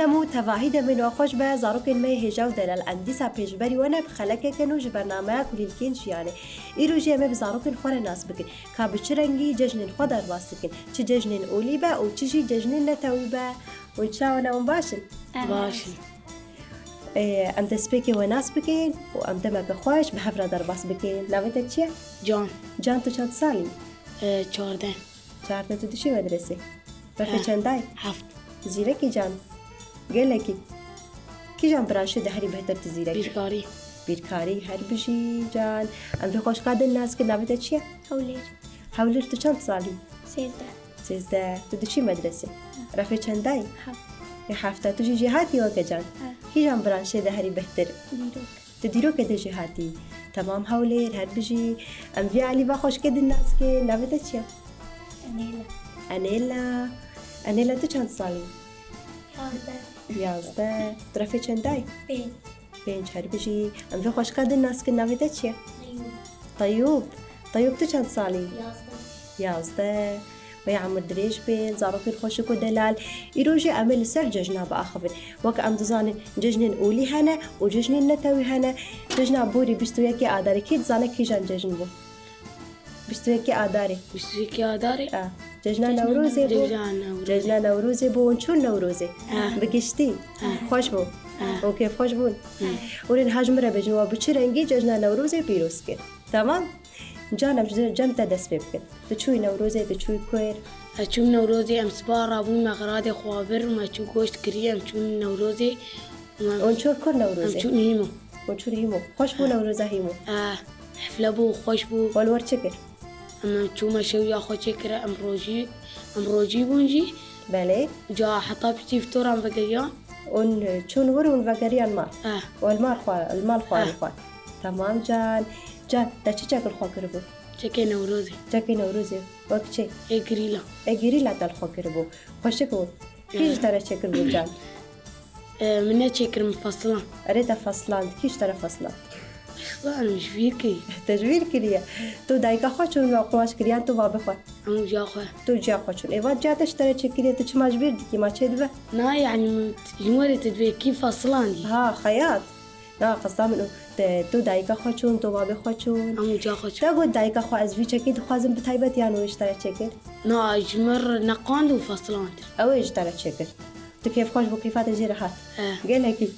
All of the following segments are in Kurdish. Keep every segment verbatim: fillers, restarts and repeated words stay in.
Hemû tevahî demên we xweş be, zarokên me yê hêja û delal, em dîsa pêşberî we ne bi xelekeke nû ji bernameya Kulîlkên Jiyanê. Îro jî em ê bi zarokên xwe re nas bikin, ka bi çi rengî cejnên xwe derbas dikin, çi cejnên olî be û çi jî cejnên netewî be. Hûn çawa ne, hûn baş in? Em Baş in. Ê, em destpêkê we nas bikin û em demeke xweş bi hev re derbas bikin. Navê te çi ye? Can. Can, tu çend salî? Ê, çardeh. Çardeh, tu diçî medresê? Refê Eh, çendayî? Heft. Zîrekî can. Gelekî. Kîjan branşê de herî bêhtir tu zîrekî? Bîrkarî. Bîrkarî, her bijî can. Em vê xweşka din nas kin, navê te çi ye? Hewlêr. Hewlêr, tu çend salî? Sêzdeh. Sêzdeh. Tu diçî medresê? Refê çendayî? Heft. Ê hefta. Tu jî jêhatî weke can? Eh. Kîjan branşê de herî bêhtir? Dîrok. Tu dîrokê de jêhatî. Temam Hewlêr, her bijî. Em vî alî va xweşkê din nas kin. Navê te çi ye? Enêla. Enêla. Enêla, tu çend salî? Yazdeh. Yazdeh. Tu refê çendayî? Pênc. Pênc, her bijî. Em vê xweşka din nas kin, navê te çi ye? Teyûb. Teyûb. Teyûb, tu çend salî? Yazdeh. Yazdeh. Wê emir dirêj bin, zarokên xweşik û delal. Îro jî em ê li ser cejna biaxivin. Wek em dizanin, cejnên olî hene û cejnên netewî hene. Cejna borî bîst û yekê Adarê, kî dizane kîjan cejn bû? Bîst û yekê Adarê. Bîst û yekê Adarê? Ha. Cejna Cejna Newrozê bû. Newrozê. Cejna Newrozê. Cejna Newrozê bû. Hûn çûn Newrozê? Ha. Bi giştî? Ha. Xweş bû? Ha. Hûn kêfxweş bûn? Ha. Hûn ê niha ji min re bêjin, we bi çi rengî cejna Newrozê pîroz kir? Tamam? Can, em ji cem te dest pê bikin. Tu çûyî Newrozê, tu çûyî kur? Ez çûm Newrozê, em siba rabûn me xeradê xwe bir, me çû goşt kirî, em çûn Newrozê. Hûn çûn kur Newrozê? Em çûn Hîmo. Hûn çûn Hîmo. Xweş bû Ha. Newroza Hîmo? Eh, hefle bû, xweş bû. We li wir çi kir? Em, em çûme şewiya xwe çêkire, em rojî, em rojî bûn jî. Belê. Ca heta piştî fitoran vegeriyan. Hûn çûn wir, hûn vegeriyan mal? Eh. We li mal xwe, li mal xwarî Eh. xwar. Temam can. Can, te çi çek li xwe kiribû? Çekê Newrozê. Çekê Newrozê. Wek çi? Ê girîla. Ê girîla te li xwe kiribû. Xweşik bû. Kî Eh. ji te re çêkiribû can? E, min neçêkir, min fesiland. Erê, te fesiland. Kî ji te re fesiland? Fesiland, min ji bîr kiriye. Te ji bîr kiriye. Tu dayika xwe çûn ve qumaş kiriyan, tu babê xwe? Hemû ciya xwe. Tu ciya xwe çûn. Êva ciya te ji te re çêkiriye, tu çima ji bîr dikî, ma çêdibe? Na, yanî min ji we re te dibê kî fesilandî. Ha, xeyat. Na, qesta min o. Te, tu dayika xwe çûn, tu babê xwe çûn. Hemû ciya xwe çûn. Te got dayika xwe ez vî çekî dixwazim, bi taybet yan wê ji te re çêkir? Na, ji min re neqand û fesiland. Ew ê ji te re çêkir. Tu kêfxweş bû, kêfa te jê re hat. Eh. Gelekî.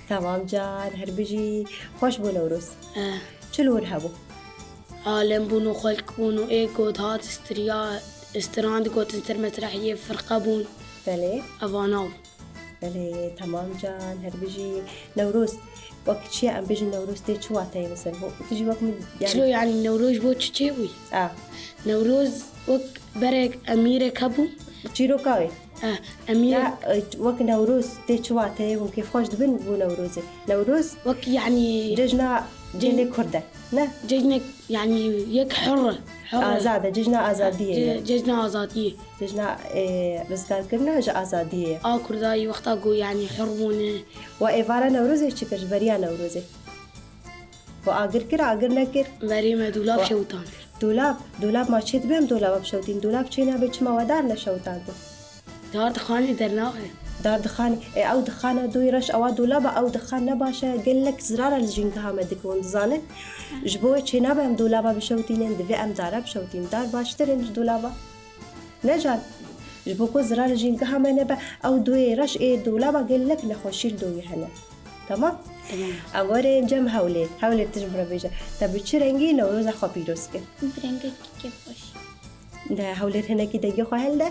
Temam can, her bijî. Xweş bû Newroz. Eh. Çi li wir hebû? Alem bûn û xelk bûn û ê got hat stiriya, stiran digotin ser mesrehiyê, firqe bûn. Belê. Evana bûn. Belê, temam can, her bijî. Newroz, wek çi ye em bêjin Newroz tê çi wateyê li ser bo? Tu jî wek min, yani Çilo, yani Newroz bo çi çêbûyî? A. Newroz wek berek emîrek hebû. Çîroka wê. Eh, emîrek. Ya, e, wek Newroz tê çi wateyê hûn kêfxweş dibin bo Newrozê? Newroz Wek, yani, cejna cejn- gelê Kurd e, ne? Cejnek, yani, yek hur e. Hur e. Azad e, cejna azadiyê ye. Ce-, cejna azadiyê. Cejna, e, rizgarkirina ji azadiyê ye. A Kurda yê wexta ku, yani, hur bûne. We êvara Newrozê çi kir, ji beriya Newrozê? We agir kir, agir nekir? Berê me dolab We şewitand. Dolab, dolab ma çê dibe em dolaba bişewitîn? Dolab çê nabe, çima we dar neşewitandin? Dar di xanê dernaxe. Dar di xanê. E, ew dixana doyê reş, ewa dolaba, ew dixan ne baş e. Gelek zirara li jîngeha me dike, hûn dizanin. Ji bo wê çênabe em dolaba bişewtînin, divê em dara bişewtînin. Dar baştir in ji dolaba. Ne can? Ji bo ku zirar li jîngeha me nebe, ew doyê reş ê dolaba gelek nexweşî li doyê hene. Tamam? Tamam. Em werin cem Hewlêr. Hewlêr, tu ji min re bêje. Te bi çi rengî Newroza xwe pîroz kir? Bi rengekî kêfxweş. De Hewlêr hinekî dengê xwe hilde.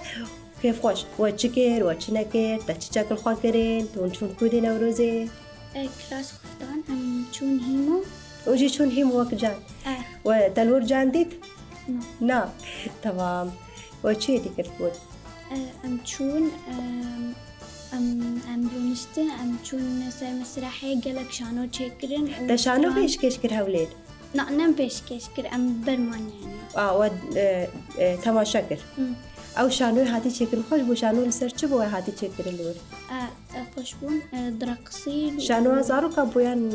Kêfxweş. We çi kir, we çi nekir, te çi çek li xwe kirin, hûn çûn ku dê Newrozê? E, kilas xwe dan, em çûn Hîmo. Û jî çûn Hîmo wek can. E. We te li wir can dît? Na. Na. Temam. We çi yê dî kir ku? E, em çûn, em, em, em rûniştin, em çûn ser mesrehê, gelek şano çêkirin û Te şano stran- pêşkêş kir Hewlêr? Na, ne em pêşkêş kir, em ber man yani. A, we, e, e, temaşe kir. Hı. Ew şanoyê hatî çêkirin xweş bû, şano li ser çi bû we hatî çêkirin li wir? E, e, xweş bûn, e, direqisî. Şanoya zaroka bû yan,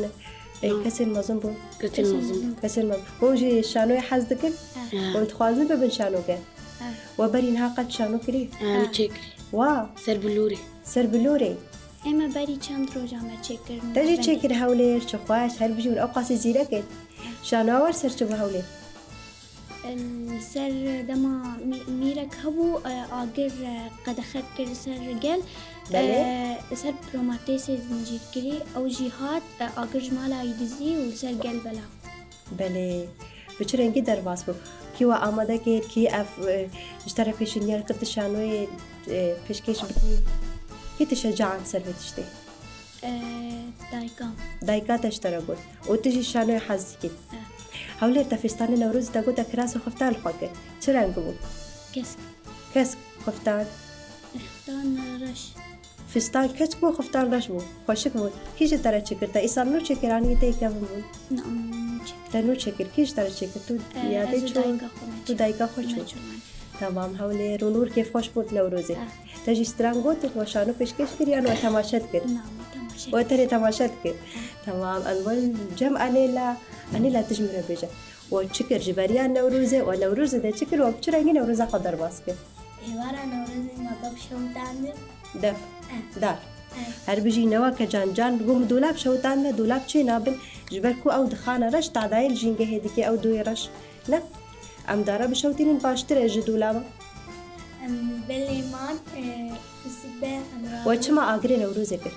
e, Na. kesên mezin bûn? Kesên Kesên mezin. mezin. Kesên mezin. Hûn jî şanoyê hez dikin? E. E. Hûn dixwazin bibin şanoger? E. We berî niha qet şano kirî? E, em E. çêkirî. Wa? Ser bilûrê. Ser bilûrê? Em berî çend roja me çêkirin. Te jî çêkir Hewlêr, çi xweş, her bijî hûn ew qasî zîrek in. Şanoya we li ser çi bû Hewlêr? Li ser dema mî-, mîrek hebû, e, agir, e, qedexek kir ser gel. Belê. E, li ser prometêsê zincîrkirî, ew jî hat, e, agir ji mala wî dizî û li ser gel belav. Belê. Bi çi rengî derbas bû? Kî we amade kir, kî ev, e, ji te re pêşniyar kir tu şanoyê, e, pêşkêş bikî? Kî tu şecaet ser vê tiştê? E, dayika. Dayika te ji te re got. Û tu jî şanoyê hez dikî? E. Hewlêr, te fîstanê Newrozê te got te kiras û xiftan li xwe kir. Çi reng bû? Kesk. Kesk, xiftan. Xiftan reş. Fîstan kesk bû, xiftan reş bû. Xweşik bû. Kî ji te re çêkir? Te îsal nû çêkir, anî tê kevin bûn? Na, nû çêkir. Te nû çêkir. Kî ji te re çêkir? Tu E, yadê ez û çû? dayika xwe me Tu çêkir. Dayika xwe çû. Me çû. Tamam, Hewlêr, rûn û kêfxweş bûn Newrozê. Eh. Te jî stran got û we şano pêşkêş kir yan we temaşe dikir? Na, me temaşe We tenê temaşe dikir. Tamam, em we cem Anêla, Anêla tu ji min re bêje. We çi kir ji beriya Newrozê, we Newrozê de çi kir, we bi çi rengî Newroza xwe derbas kir? Êvara Newrozê me def şewitandin. Def. Eh. Dar. Eh. Her bijî newa kecan can, go min dolab şewitande, dolab çê nabin. Ji ber ku ew dixane reş tadayê li jîngehê dike, ew doyê reş. Ne? Em dara bişewtînin baştir e ji dolaba. Em belê man, e, sibe em We çima agirê Newrozê kir?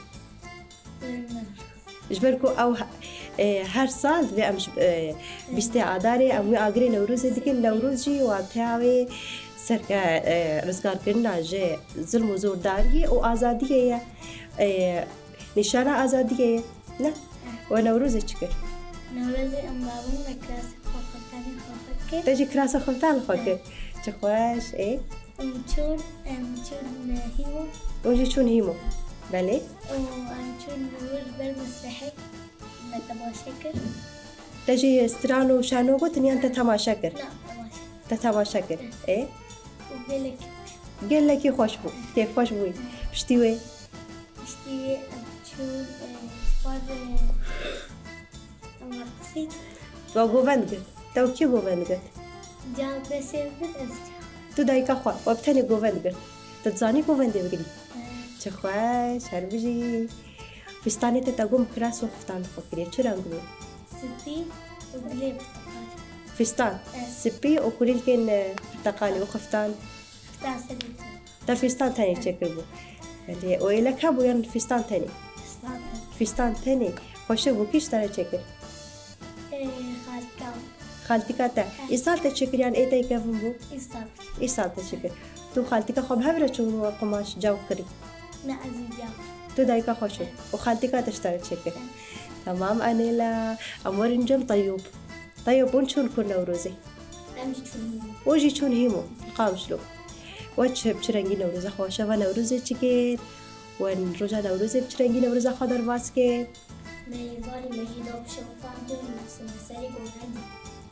Ji ber ku ew he-, e, her sal divê em ji, e, bîstê Adarê em wî agirê Newrozê dikin. Newroz jî wateya wê serke, e, rizgarkirina ji zilm û zordariyê û azadiyê ye. E, nîşana azadiyê ye. Ne? We Newrozê çi kir? Newrozê em babin me kirasê xwe xwe tenê xwe xwe kir. Te jî kirasa xwe li xwe kir. Çi xweş, ê? Em çûn, em çûn hîmo. Û jî çûn hîmo. Belê. Û em çûn wir ber mesrehê me temaşe kir. Te jî stran û şano gotin yan te temaşe kir? Na, temaşe. Te temaşe kir. Ê? Û gelek. Gelekî xweş bû. Kêfxweş bûyî. Piştî wê? Piştî wê em çûn, e, ji xwe re em reqisîn. We govend girt. Te û kî govend girt? Can besê bibin ez can. Tu dayika xwe, we bi tenê govend girt. Tu dizanî govendê bigirî? Eh, Çi xweş, her bijî. Fîstanê te te gom kiras û xiftan xwe kiriye. Çi reng bû? Spî û gulê porteqalî. Fîstan. Eh. Spî û kulîlkên, e, porteqalî û xiftan. Fîstan serî. Te fîstan tenê çêkir bû. Belê, û êlek hebû yan fîstan tenê? Fîstan. Fîstan tenê. Xweşik bû, kî ji te re çêkir? Ê, xalika. Xaltika te. Îsal te çêkir yan ê te kevin bû? Îsal. Îsal te çêkir. Tu xaltika xwe bi hev re çûn we qumaş caw kirî? Ne ez ê caw. Tu dayika xwe çûn. Û xaltika te ji te re çêkir. Tamam Anêla. Em werin cem Teyûb. Teyûb, hûn çûn ku Newrozê? Em jî çûn. Û jî çûn hîmo. Qamişlo. We çi, bi çi rengî Newroza xwe, şeva Newrozê çi kir? We roja Newrozê bi çi rengî Newroza xwe derbas kir? Me êvarî me jî da bi şewitandin, me serê govendê.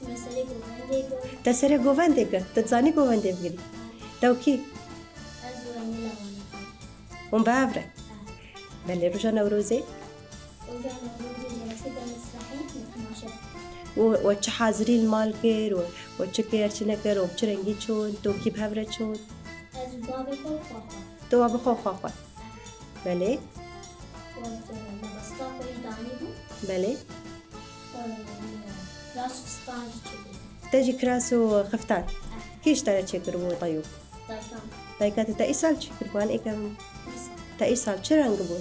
Me serê govendê girt. Te serê govendê girt? Te dizanî govendê bigirî? Te û kî? Ez û Emîla wan. Hûn bi hev re? Belê, roja Newrozê? Roja Newrozê ji reşê de mesrehê me temaşe. Û we çi hazirî li mal kir û we çi kir, çi nekir û bi çi rengî çûn, tu û kî bi hev re çûn? Ez û babê xwe û xwe xwe. Tu û babê xwe û xwe xwe. Belê. Wextê me besta xwe jî danî bû. Belê. Kiras û xiftan jî çêkir. Te jî kiras û xiftan. Kî ji te re çêkiribû Teyûb? Dayika. Dayika te, te îsal çêkiribû, an êkevin? Îsal. Te îsal çi reng bû?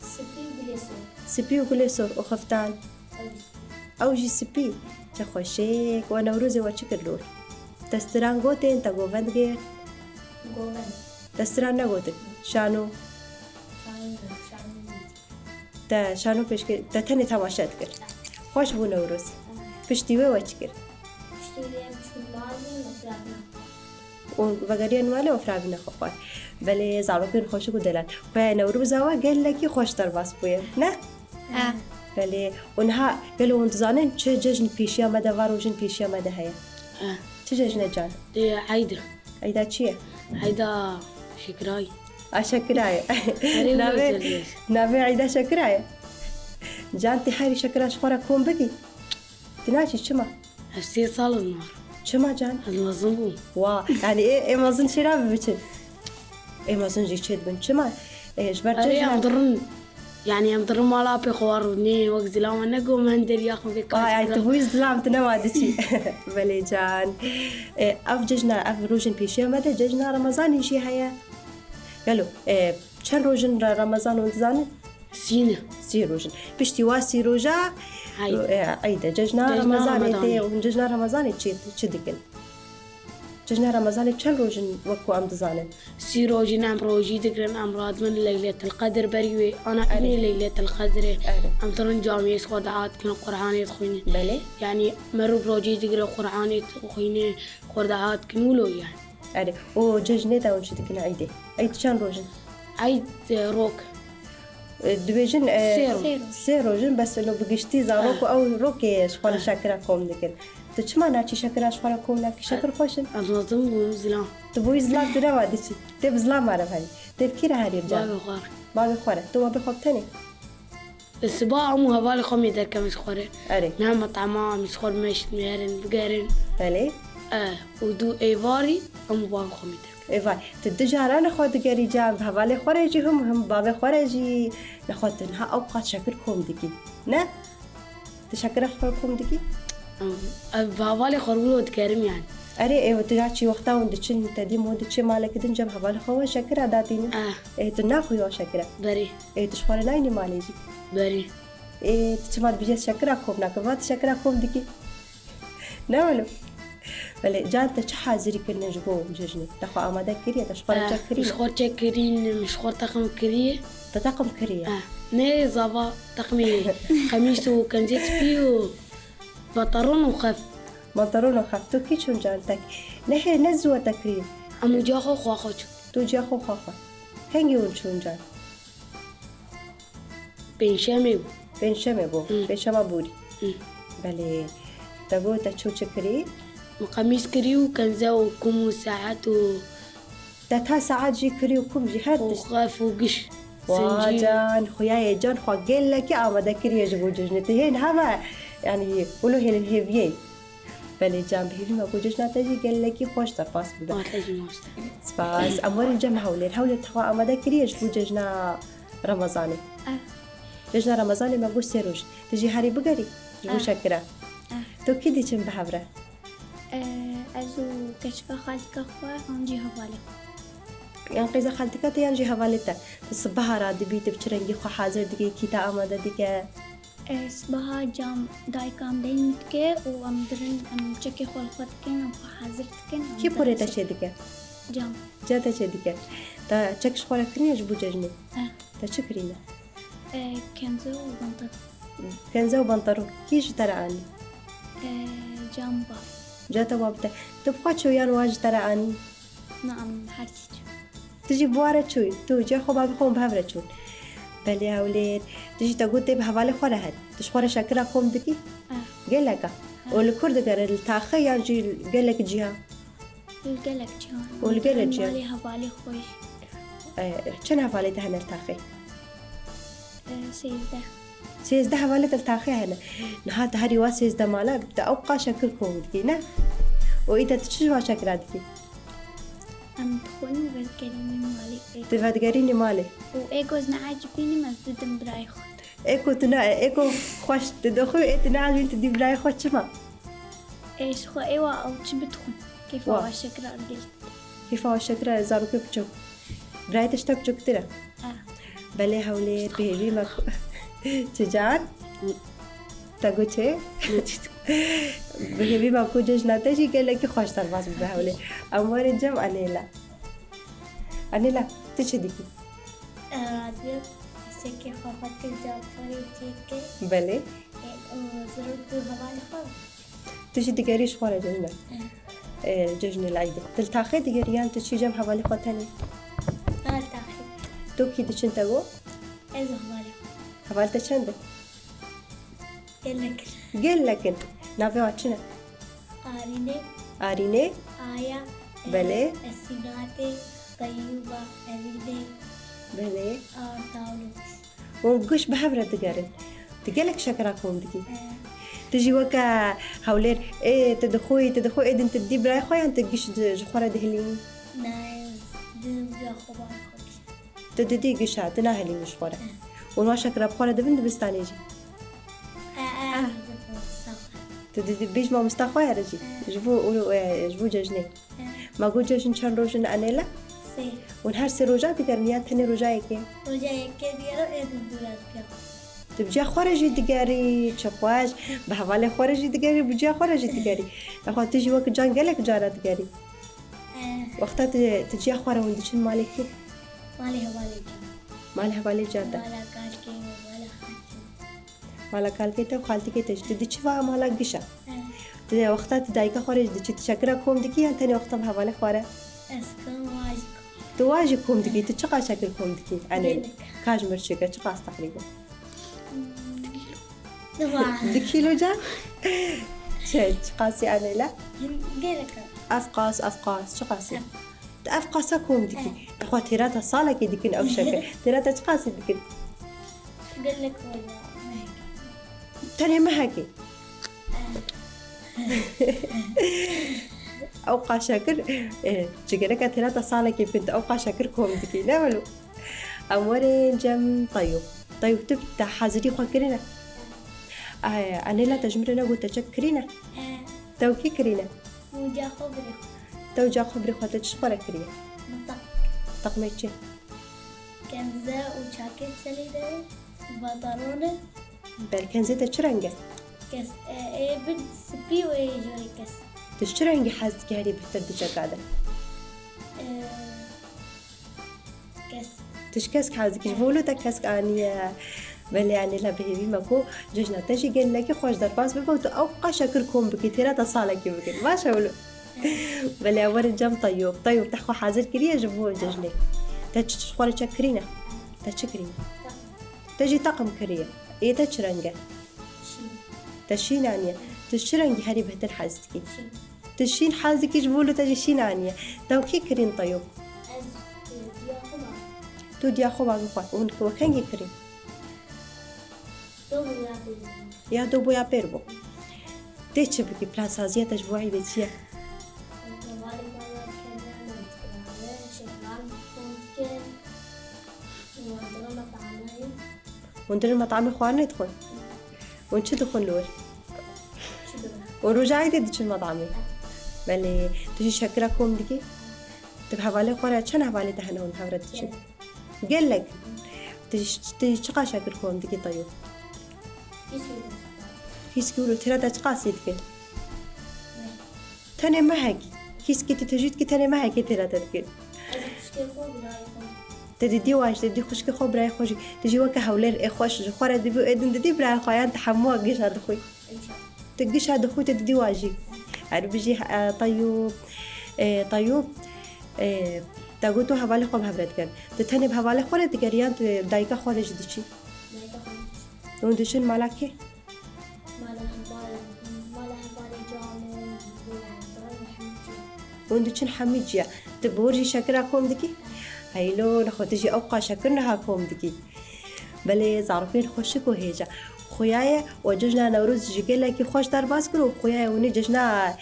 Spî û gulê sor. Spî û gulê sor û xiftan? Ew jî spî. Ew jî spî. Çi xweşik. We Newrozê we çi kir lor? Te stran gotin, te govend girt? Govend. Te stran negotin? Şano? Şano, şano. Te şano pêşkê, te tenê temaşe dikir. Xweş bû Newroz. Piştî wê we çi kir? Piştî wê em çûn malê, me firavîna xwe. Û vegeriyan malê û firavîna xwe xwar. Belê zarokên xweşik û delal. Xuya Newroza we gelekî xweş derbas bûye, ne? He. Belê. Û niha gelo hûn dizanin çi cejn pêşiya me de, va rojin pêşiya me de heye? He. Çi cejne can? Ê, Eyd e. Eyda çi ye? Eyda şekirayê. A şekirayê. Herî Navê, navê eyda şekirayê. Can, tu herî şekira ji xwe re kom bikî? Tu naçî çima? Ez sê sal in war. Çima can? Ez mezin bûm. Wa, yani ê, ê mezin çira bibiçin. Ê mezin jî çê dibin. Çima? Ê, ji ber Erê, cejna em dirin. Yani em dirin mala pê xwe rûnê, wek zilama ne ku me hin derya xwe vê Aa, yani tu karî bûyî zilam, tu nema diçî. Belê can. Ê, ev cejna, ev rojên pêşiya me de cejna Remezanê jî heye. Gelo, ê, çend rojin Re-, Remezan hûn dizanin? Sî ne. Sî rojin. Piştî wa sî roja, Eyd. Ê, Eyd e. Cejna Cejna Remezanê Remezanê. Tê, hûn cejna Remezanê çi, çi dikin? Cejna Remezanê çend rojin wek ku em dizanin? Sî rojin em rojî digirin, em radibin Leyletil Qedr berî wê. Ana Erê. Înê Leyletil Qedrê. Erê. Em dirin camiyê xwe dua dikin, Qur'anê dixwînin. Belê. Yani merûv rojî digire, Qur'anê dixwîne, xwe dua dikin, wilo yani. Erê. Û cejnê de hûn çi dikin Eydê? Eyd çend rojin? Eyd, e, rok. E, dibêjin, e, Sê roj. Sê roj. Sê rojin, bes ino bi giştî zaro ku ew rokê ji xwe re şekira kom dikin. Tu çima naçî şekira ji xwe re kom nakî? Şekir xweş in. Ez mezin bûm, zilam. Tu bûyî zilam, tu nema diçî. Tê bi zilam mare herî. Tê bi kî re herî can? Bavê xwe re. Bavê xwe re. Tu bavê xwe bi tenê? Siba hemû hevalê xwe mê derkevin ji xwe re. Erê. Ne metema, em ji xwe re meşin, merin, bigerin. Belê. E, û dû êvarî hemû bavê xwe mê derkevin. Ê vay, tu du caran xwe digerî can, bi hevalê xwe re jî him, him bavê xwe re jî, nexwe tu niha ew qat şekir kom dikî, ne? Tu şekira xwe kom dikî? Em, ev bi hevalê xwe wilo digerim yani. Erê, ê, tu ya çî wexta hûn diçin, te dî hûn diçê malekî din cem hevalê xwe we şekira datînin. Eh. Ê, tu naxwî wa şekira? Berê. Ê, tu ji xwe re nayînî malê jî? Berê. Ê, tu çima dibêjî ez şekira kom nakim? Va tu şekira kom dikî. Ne wilo? Belê, can te çi hazirî kirine ji bo cejnê? Te xwe amade kiriye, te ji xwe re Eh, çek kirî? Ji xwe çek kirîn, ji xwe teqim kiriye. Te teqim kiriye? Eh, ne zava teqimê qemîs û kenzê spî û pantalon û xef. Pantalon û xef. Tu kî çûn can tek? Ne hê, ne zû te kiriye. Em û ciya xwe xwe xwe çûn. Tu ciya xwe xwe xwe. Kengî hûn çûn can? Pêncşemê bû. Pêncşemê bû. Hı. Pêncşema borî. Hı. Belê. Te got te çû çi kirî? Min qemîs kirî û kenze û kum û saet û Te ta saet jî kirî û kum jî her û tişt. Xef û giş. Wa Zincîr. Can, xuyayê can xwe gelekî amade kiriye ji bo cejnê. Tu hên heme, yani, wilo hêl-, hêviyê. Belê can, bi hêvî me ku cejna te jî gelekî xweş derpas bibe. Wa te jî mamoste. Spas. Em werin cem Hewlêr. Hewlêr, te xwe amade kiriye ji bo cejna Remezanê? Eh. Cejna Remezanê me got sê roj. Tu jî herî bigerî ji bo Eh. şekira. Eh. Tu kî diçin bi hev re? Eh, ez û keçika xaltika xwe an jî hevalê xwe. Yan qeyza xaltika te yan jî hevalê te. Tu sibeha radibî, tu bi çi rengî xwe hazir dikî, kî te amade dike? E, sibeha cam dayika em deyn min dike û em dirin, em çekê xwe li xwe dikin, em xwe hazir dikin, em Kî porê te dirin çê dike? Cam. Ca te çê dike? Te çek ji xwe re kirine ji bo cejnê? Eh. Te çi kirîne? E, kenze û bantaron. Kenze û bantaron. Kî ji te re anî? E, cam ba. Ca te wa bi te. Tu bi xwe çû yan wa ji te re anî? Na, em her sî çû. Tu jî bi wa re çûyî. Tu cê xwe babê xwe bi hev re çûn. Belê Hewlêr. Tu jî te got tê bi hevalê xwe re herî. Tu ji xwe re şekira kom dikî? Eh. Gelek a. Eh. Û li kur digere, li taxê yan jî gelek ciha? Li gelek ciha. Û li gelek ciha? Malê hevalê xwe jî. Eh, çend hevalê te hene li taxê? Eh, sêzdeh. Sêzdeh hevalê te li taxê hene. Niha te herî wa sêzdeh mala, te ew qas şekir kom dikî, ne? Û îta tu çi ji wan şekira dikî? Em dixwin û vedigerînin malê. Tu vedigerînî malê? Û ê ku ez neecibînim, ez didim birayê xwe. Ê ku tu ne, ê ku xweş tu dixwî, ê tu neecibîn tu dî birayê xwe çima? Ê ji xwe ê wa ew çi bidixwin. Kêfa Wa. wa şekira digel. Kêfa wa şekira zarokê biçûk. Birayê te ji te biçûktir e? Ah. Belê Hewlêr, bi hêvî me ku. Çi can? Te got çi? Bi hêvî me ku cejna te jî gelekî xweş derbas bibe Hewlêr. Em werin cem Anêla. Anêla, tu çi dikî? Radyo, çekê xwe xwe tu caferê çêke. Belê. E, û zirok tu hevalê xwe. Tu jî digerî ji xwe re cejna. E. E, cejnê li Eydê. Tu li taxê digerî yan tu çî cem hevalê xwe tenê? Na li taxê. Tu kî diçin te go? Ez û hevalê xwe. Hevalê te çend in? Gelek in. Gelek in. Navê wan çi ne? Arîne. Arîne? Aya. Belê. Esînatê, Qeyûba, Evîne. Belê. Arda û Lewîs. Hûn giş bi hev re digerin. Tu gelek şekira kom dikî. Ee. Tu jî weke Hewlêr, ê, tu dixwî, tu dixwî, êdin tu didî birayê xwe yan tu giş di, ji xwe re dihilînî? Ne, ez didim bira xwe, bavê xwe giş. Tu didî gişa, tu nahêlî ji xwe re. Û niha şekira bi xwe re dibin dibistanê jî. Tu didî bêj mamosta xwe ye re jî. Ji bo, ji bo cejnê. Ma got cejn çend roj in Enêla? Sê. Hûn her sê roja digerin yan tenê roja yekê? Roja yekê digerin, ê di du roj pê. Tu bi ciya xwe re jî digerî, çi xweş. Bi hevalê xwe re jî digerî, bi ciya xwe re jî digerî. Lexwa tu jî wek can gelek cara digerî. Eh. Wexta tu, tu ciya xwe re hûn diçin malê kê? Malê hevalê can. Malê hevalê can te. Mala kalkê, mala xalkê. Mala kalkê te û xaltikê te jî. Tu diçî va mala gişa. Eh. Tu wexta tu dayika xwe re jî diçî, tu şekira kom dikî yan tenê wexta bi hevalê xwe re? Ez kom wa jî kom. Tu wa jî kom dikî, tu çiqas şekir kom dikî? Enê, gelek. Ka ji mir çêke, çiqas teqrîben? Hmm. Du kîlo can? Çi, çiqasî Enêla? Gelek. Ev qas, ev qas, çiqasî? Ev. Tu ev qasa kom dikî? Eh. Xwe têra te salekê dikin ew şekir. Têra te çiqasî dikin? Gelek wela. Tenê mehekê. Ew qaşa kir, e, cigereke têra te salekê bikin, tu ew qaşa kir kom dikî, ne welo? Em werin cem Tayû. Tayû, tu te hazirî xwe kirine? E, Enêla te ji min re negot te çek kirîne? E. Te û kî kirîne? Û ca xwe birê xwe. Te û ca xwe birê xwe te çi xwe re kiriye? Mitak. Teqmê çi? Kenze û çakêt serî de, pantalon e. Bel, kenzê te çi reng e? Kes, e, ê bin spî û ê jorê kes. Tu ji çi rengî hez dikî herî bihtir di çeka de? E, kes. Tu ji kesk hez dikî, ji bo wilo te kesk aniye. Belê, Enêla, bi hêvî me ku cejna te jî gelekî xweş derbas bibe û tu ew qaşa kir kom bikî, têra te salekî bikin. Baş e wilo? Belê, em werin cem Tayû. Tayû, te xwe hazir kiriye ji bo cejnê? Te çi, çi xwe re çek kirîne? Te çi kirîne? Te jî teqim kiriye. Ê te çi reng e? Şîn. Te şîn aniye. Tu ji çi rengî herî bihtir hez dikî? Şîn. Tu şîn hez dikî, ji bo wilo te jî şîn aniye. Te û kî kirîn Tayû? Ez, e, diya xwe ma. Tu diya xwe ma bi xwe. Hûn we kengî kirîn? Do bo ya pêr bû. Ya do bo ya pêr bû. Tê çi bikî? Plansaziya te ji bo eydê çi ye? Hevalê xwe ya dikin, şekran kom dikin. Û dirin metamê. Hûn dirin metamê xwarinê dixwin? Hûn çi dixwin li wir? Çi dixwin? Û roja eydê diçin metamê? Belê, tu jî şekira kom dikî? Tu bi hevalê xwe re, çend hevalê te hene hûn hev re diçin? Gelek. Gelek. Tu jî, tu jî çiqas şekir kom dikî Tayû? Kîs kîlo. Kîs kîlo, têra te çiqasî dikin? Ne. Tenê mehekî. Kîskî tu tijî dikî, tenê mehekî têra te dikin. Ez xwişkê xwe, birayê xwe. Te didî wan jî, te didî xwişkê xwe, birayê xwe jî. Tu jî weke hewlêr ê xweş ji xwe re dibî û êdin didî birayê xwe yan tu hemû gişa dixwî? Îşa. Tu gişa dixwî, tu didî wan jî. Her bijî, e, Tayû, e, Tayû, e, te got tu hevalê xwe bi hev re digerî. Tu tenê bi hevalê xwe re digerî yan tu dayika xwe re jî diçî? Dayika xwe re diçî. Hûn diçin mala kê? Mala hevalê, mala hevalê can û birayê hemî çi. Hûn diçin hemî ciya. Tu bi wir jî şekira kom dikî? Heylo, nexwe tu jî ew qas şekir niha kom dikî. Belê zarokên xweşik û hêja. Xuya ye we cejna Newroz jî gelekî xweş derbas kir û xuya ye hûnê cejna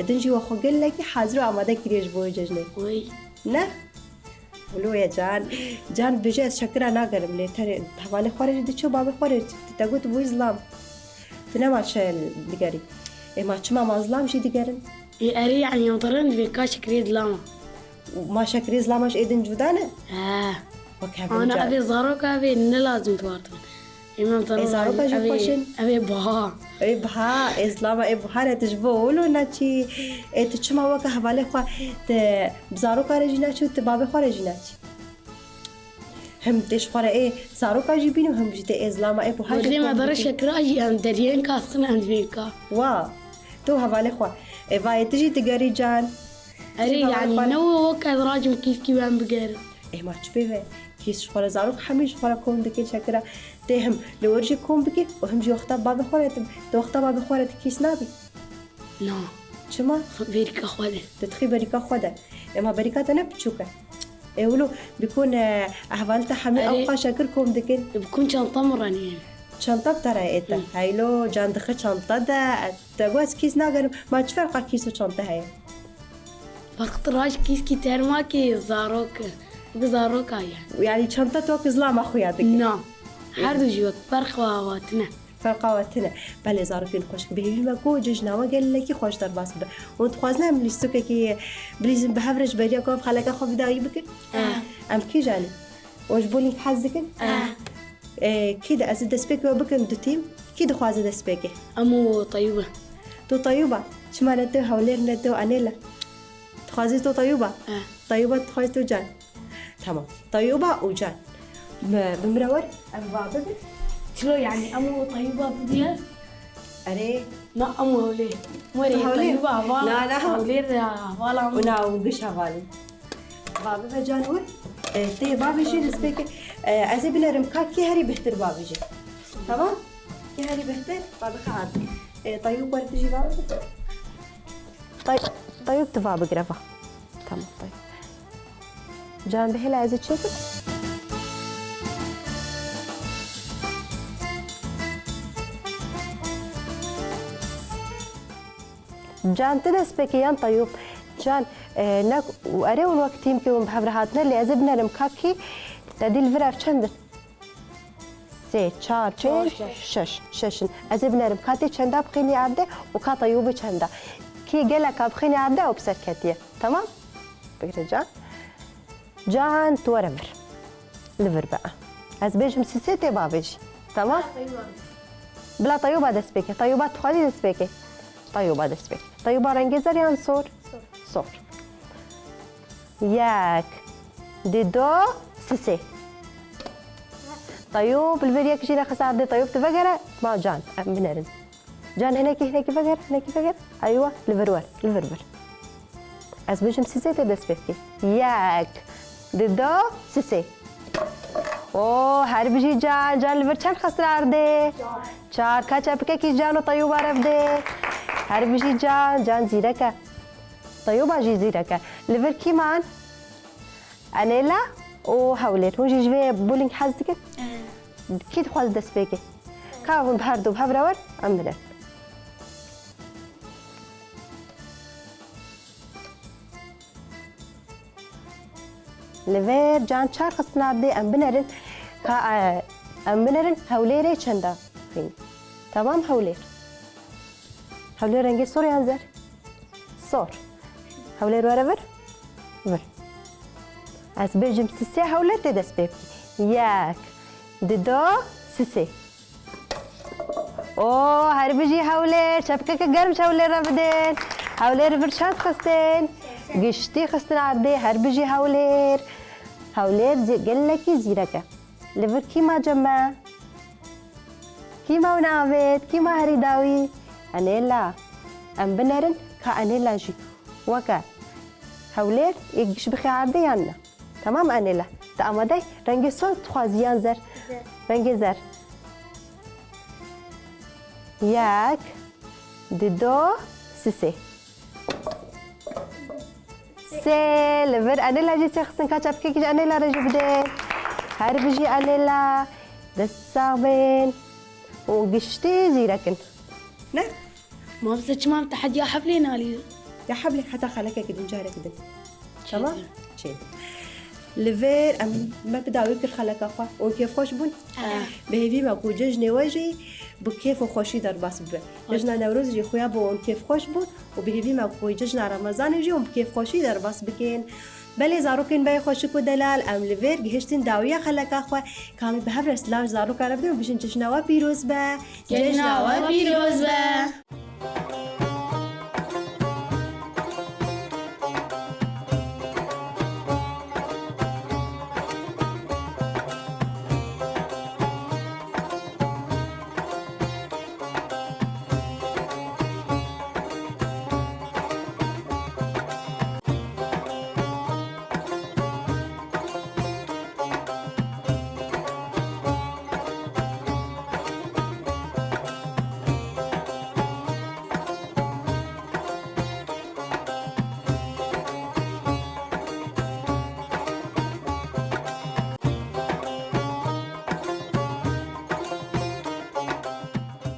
din jî we xwe gelekî hazir û amade kiriye ji bo wê cejnê. Wey. Ne? Wilo ye can. Can dibêje ez şekira nagerim lê tenê hevalê xwe re jî diçe û babê xwe re jî te got bûyî zilam. Tu nema şe digerî. Ê ma çima ma zilam jî digerin? Ê erê, yanî em dirin vê ka şekirê zilama. Ma şekirê zilama ji êdin cuda ne? He. Wek hev in. Ana, can. Ev ê zaroka ev ê ne lazim tu artin. Ê, me Ê, zaroka jî ev ê, xweş in. Ev ê biha. Ê, biha, ê, zilama, ê, buhar e, tu ji bo wilo naçî. Ê, tu çima weke hevalê xwe, tu bi zaroka re jî naçî û tu babê xwe re jî naçî? Him tê ji xwe re, ê, zaroka jî bîn û him jî tê, ê, zilama, ê, buhar jî. Wezê me dere şekira jî em deriyên kastin em dibên ka. Wa, tu hevalê xwe. Ê, vayê tu jî digerî can. Erê, yanî ne weke ez racim kîskî ben bigerim. Ê, ma çi pê ve? Kîs ji xwe re zarok hemî ji xwe re kom dike şekira. Tê him li wir jî kom bikî û him jî wexta babê xwe re tu, tu wexta babê xwe re tu kîs nabî? Na. Çima? Vêrîka xwe de. Tu dixî berîka xwe de. Ema berîka te ne piçûk e. Ê wilo bikûn, e, ehval te hemî Erê. Ew qaşa kir kom dikin. Bikûn çanta min re nîne. Çanta bi te re ê te. Hı. Heylo, can dixi çanta de. E, te got ez kîs nagerim. Ma çi ferqa kîs û çanta heye? Wextî raj kîskî termakê zarok e. Wek zaroka ye. Yani çanta tu wek zilama xwe ya dike. Na. Her du jî wek ferqa we tine. Ferqa we tine. Belê zarokên xweşik, bi hêvî me ku cejna we gelekî xweş derbas bibe. Hûn dixwazin em lîstikekê bilîzin bi hev re ji beriya ku em xeleka xwe bi dawî bikin? Em kîjan in? Hûn ji bowling hez dikin? Ê, kî de ez ê destpêkê we bikim du tîm? Kî dixwaze destpêkê? Em û Teyûba. Tu Teyûba? Çima ne tu Hewlêr ne tu Anêla? Dixwazî tu Teyûba? Teyûba dixwazî tu Can? Tamam. Teyûba û Can. Bi min re wer, em va bibin. Çilo yani em û Teyûba bibiye? Erê. Na em û Hewlêr. Werê Teyûba heval. Na, na. Hewlêr de hevala min. Na, û giş hevalin. Va bibe Can wir. E, tê bavêjî destpêkê. E, ez ê binerim ka kê herî bêhtir bavêjî. Tamam? Kê herî bêhtir va bixe ard. E, Teyûb were tu jî va bibe. Tay-, Teyûb tu va bigire va. Tamam Teyûb. Can bihêle ez ê çêkim. Can tu destpêkê yan Teyûb? Can, e, ne, erê hûn wek tîmkê hûn bi hev re hatine, lê ez ê binerim ka kî te dî li vir ev çend in? Sê, çar, pênc, şeş. Şeş. Şeş in. Ez ê binerim ka tê çenda bixînî erdê û ka Teyûbê çenda. Kî geleka bixînî erdê ew bi ser ketiye. Tamam? Bigire Can. Can, tu were vir. Li vir be. Ez bêjim sisê tê bavêjî. Tamam? Bila Teyûba dest pê ke. Teyûba tu xwedî dest pê ke. Teyûba dest pê ke. Teyûba rengê zer yan sor? Sor. Sor. Yek, di do, sisê. Teyûb, li vir yek jî nexis erdê. Teyûb tu vegere, ma Can, em binerin. Can hinekî, hinekî vegere, hinekî vegere. Eywa, li vir wer, li vir vir. Ez bêjim sisê tê dest pê bikî. Yek, di do, sisê. O, her bijî Can, Can li vir çend xistin erdê? Çar. Çar, ka çepikekî Can û Teyûba re bidê. Her bijî Can, Can zîrek e. Teyûba jî zîrek e. Li vir kî man? Enêla û Hewlêr. Hûn jî ji vê bowling hez dikin? Kî dixwaze dest pê ke? Ka hûn bi her du bi hev re wer, em binerin. Li vir Can çar xistin erdê, em binerin. Ka, e, em binerin Hewlêrê çenda xîn. Tamam Hewlêr. Hewlêr rengê sor yan zer? Sor. Hewlêr were vir? Vir. Ez bêjim sisê Hewlêr tê dest pê bikî. Yek, di do, sisê. O, her bijî Hewlêr. Çepikeke germ ji Hewlêr re bidin. Hewlêr vir çend xistin? Giştî xistin erdê. Her bijî Hewlêr. Hewlêr zî-, gelekî zîrek e. Li vir kî ma cem me? Kî ma wina avêt? Kî ma herî dawî? Enêla. Em binerin ka Enêla jî weke Hewlêr ê giş bixê erdê yan ne? Tamam Enêla. Tu amade yî? Rengê sor dixwazî yan zer? Zer. Rengê zer. Yek, di do, sisê. Sê, li vir Enêla jî sê xistin, ka çepikekî ji Enêla re jî bidê. Her bijî Enêla, dest sax bên. Û giştî zîrek in. Ne? Mamoste, çima em tehediya heflê nalî? Ya heflê heta xelekekî din carek din. Tamam? Çê. Li vir em me bi dawî kir xeleka xwe. Û kêfxweş bûn? Eh. Bi hêvî me ku cejnê we jî bi kêf û xweşî derbas bibe. Cejna Newrozê jî xuya bû û kêfxweş bûn û bi hêvî me ku cejna Remezanê jî hûn bi kêfxweşî derbas bikin. Belê zarokên me yê xweşik û delal, em li vir gihiştin dawiya xeleka xwe. Ka em ê bi hev re silav ji zarokan re bidin û bijin cejna we pîroz be. Cejna we pîroz be.